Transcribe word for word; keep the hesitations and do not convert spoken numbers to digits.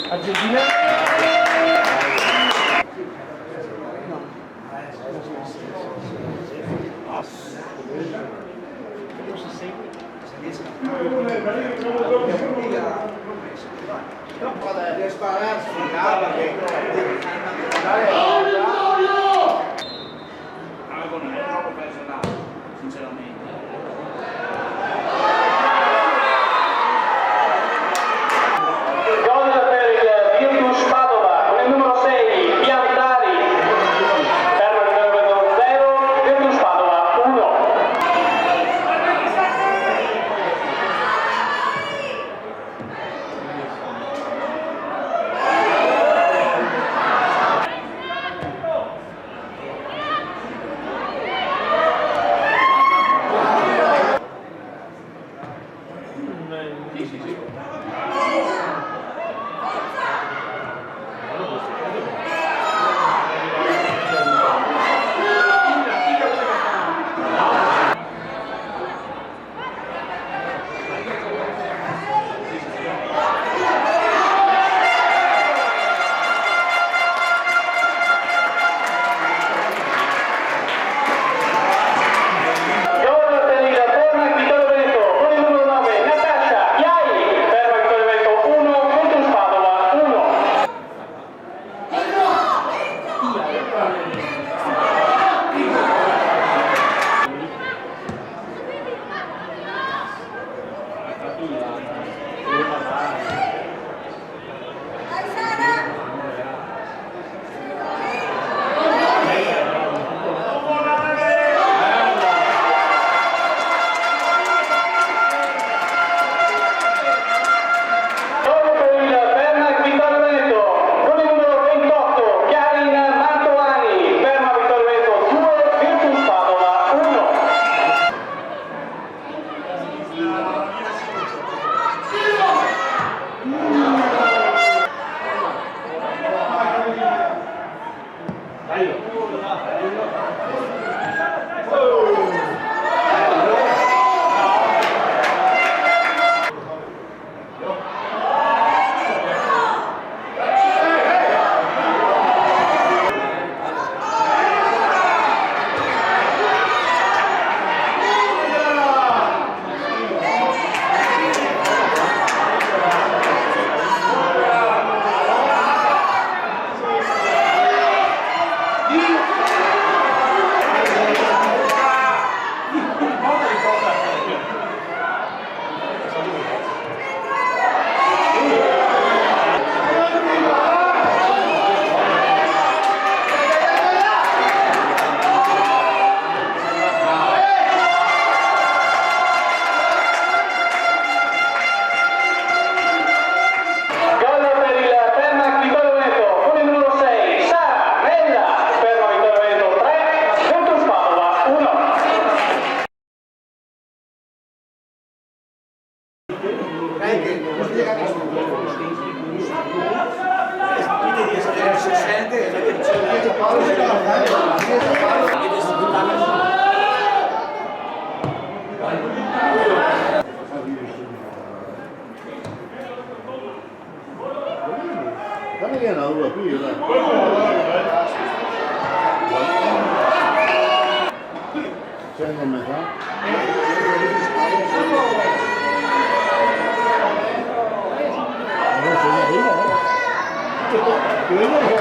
Argentina. Algo non è troppo personale, sinceramente. Gol per il Virtus Padova con il numero sei, Piantari. Ferma il numero zero, Virtus Padova uno. Gol per il Ferma Vittorio Veneto, con il numero nove, Natasha Iai, Ferma Vittorio Veneto uno, Virtus Padova uno. Gol per il Ferma Vittorio Veneto, con il numero ventotto, Karin Mantovani, Ferma Vittorio Veneto due, Virtus Padova uno. Gol per il Ferma Vittorio Veneto, con il numero sei, Sara Nella, Ferma Vittorio Veneto tre, Virtus Padova uno. Dame che una roba qui, dai. C'è una metà? Adesso non arriva, eh? Credo che